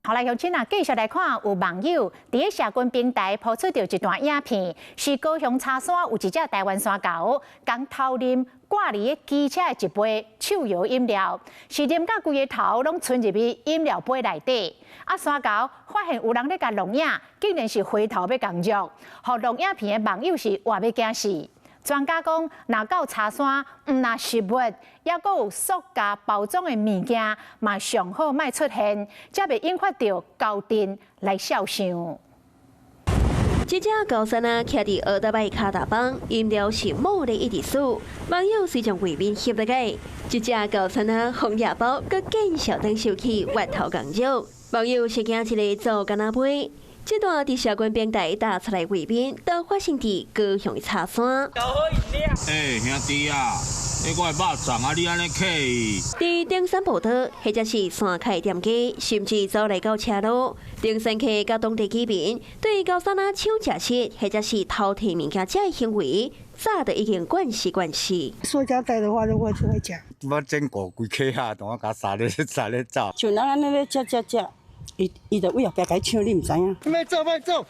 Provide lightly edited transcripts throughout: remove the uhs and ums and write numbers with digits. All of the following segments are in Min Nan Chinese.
好來，鄉親啊，繼續來看，有網友佇咧社群平台 po 出著一段影片，是高雄柴山有一隻台灣山猴，共偷啉掛佇咧機車的一杯手搖飲料，是啉甲規个頭攏賰入去飲料杯內底。啊，山猴發現有人咧共錄影，竟然是回頭欲共虐，予錄影片的網友是活欲驚死。專家講，若到柴山，毋但食物，抑閣有塑膠包裝的物件，嘛上好莫出現，才袂引發著猴陣來數傷。這隻高山啊，徛佇歐兜邁跤踏板，飲料是猛咧一直數，網友隨將畫面翕落來。這隻高山啊，封夜包，閣見笑當收起，越頭共虐。網友是驚一个做干仔杯。這段佇社群平台打出來畫面，都發生佇高雄的柴山。欸，兄弟啊，欸，我的肉粽啊，你按呢客伊？佇登山步道，或者是山跤店家，甚至走來到車路，登山客佮當地居民對高山仔搶食食，或者是偷提物件這个行為，早就已經慣勢慣勢。塑膠袋的話，就會就會講。我整過規客啊，同我共殺咧殺咧走。像咱按呢咧食食食。伊伊就位後壁共你搶，你毋知影。莫走，莫走，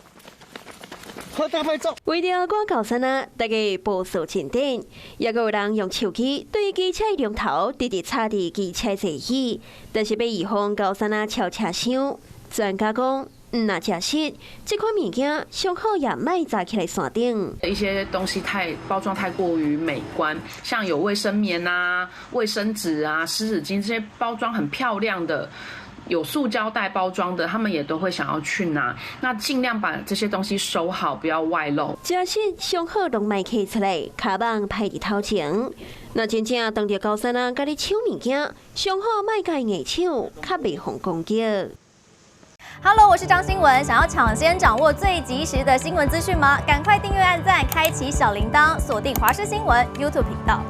好大莫走。為著趕高山啊，大家步數前進，抑閣有人用手機對機車龍頭直直插佇機車座椅，但是欲預防高山仔撨車廂。專家講，毋若食食，這款物件上好也莫載起來山頂。一些東西太包裝太過於美觀，像有衛生棉啊、衛生紙啊、濕紙巾這些包裝很漂亮的。有塑膠袋包裝的，他們也都會想要去拿。那盡量把這些東西收好，不要外漏。食食上好攏莫揢出來，跤蠓歹佇頭前。若真正當著高山仔共你搶物件，上好莫共伊硬搶，較袂予攻擊。 Hello，我是張新文。想要搶先掌握最及時的新聞資訊嗎？趕快訂閱、按讚、開啟小鈴鐺，鎖定華視新聞 YouTube 頻道。